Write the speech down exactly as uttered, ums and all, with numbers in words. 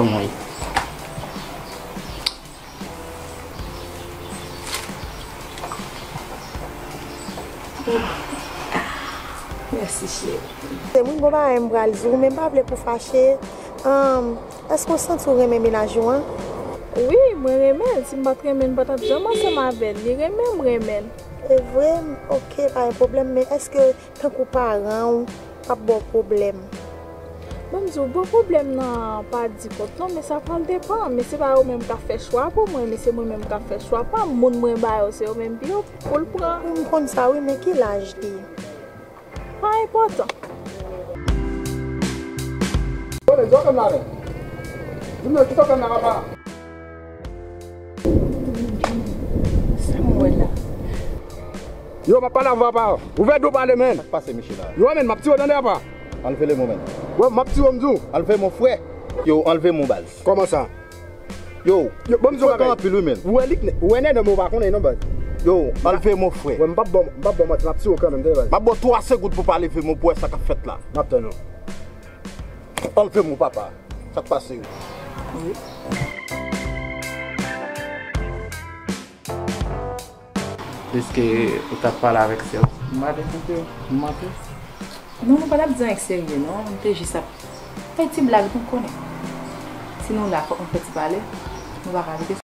Mwen. Mèsi, cheri. Se moun bon bagay m pral di w, men m pa vle pou fache. Ann, èske w santi w renmen mennaj ou an? Wi, mwen renmen l. Si m pa t renmen l, m pa t ap janm ansanm avè l. Li renmen m, renmen l. E vre? Ok, pa gen pwoblèm, men èske tankou paran w p ap ba w pwoblèm? Ban m di w, bon, pwoblèm nan pa di kont non, men sa pral depann. Men se pa yo menm k ap fè chwa pou mwen, men se mwen menm k ap fè chwa pa m. Moun mwen ba yo, se yo menm pou yo, pou l pran. M konn sa wi, men ki laj li? Pa enpòtan. Konnen, sa w fè m la menm? Di m non, kisa w fè m la, papa? Sa m wè la? Yo, m ap pale avè w, apa. Ouvè do pale, menn. Sa k pase, mesye la? Yo, menn, m ap tiye w tande, apa. Anlve le mo, menn. Yo, m ap tiye w, m di w. Anlve mo, frè. Yo, anlve mo, baz. Kòman sa? Yo, yo, bon, m di w bagay. Frekan anpil, wi, menn. Ou wè lik, ou wè nènè, men w pa konnen, non, baz. Yo, anlve mo, frè. Wè, m p ap ba w, m p ap ba w manti, m ap tiye w kanmenm, tande, baz. M ap ba w twa segonn pou w pa leve mo, pou w wè sa k ap fèt la. M ap tann ou. Anlve mo, papa. Sa k pase yo? Wi. Èske ou t ap pale avèk sè w? M pa te koupe w, m manke w. Non, nou pa t ap di anyen k serye, non. Nou te jis ap fè ti blag, nou konnen. Si nou la, fòk nou fè ti pale. Nou pa ka kite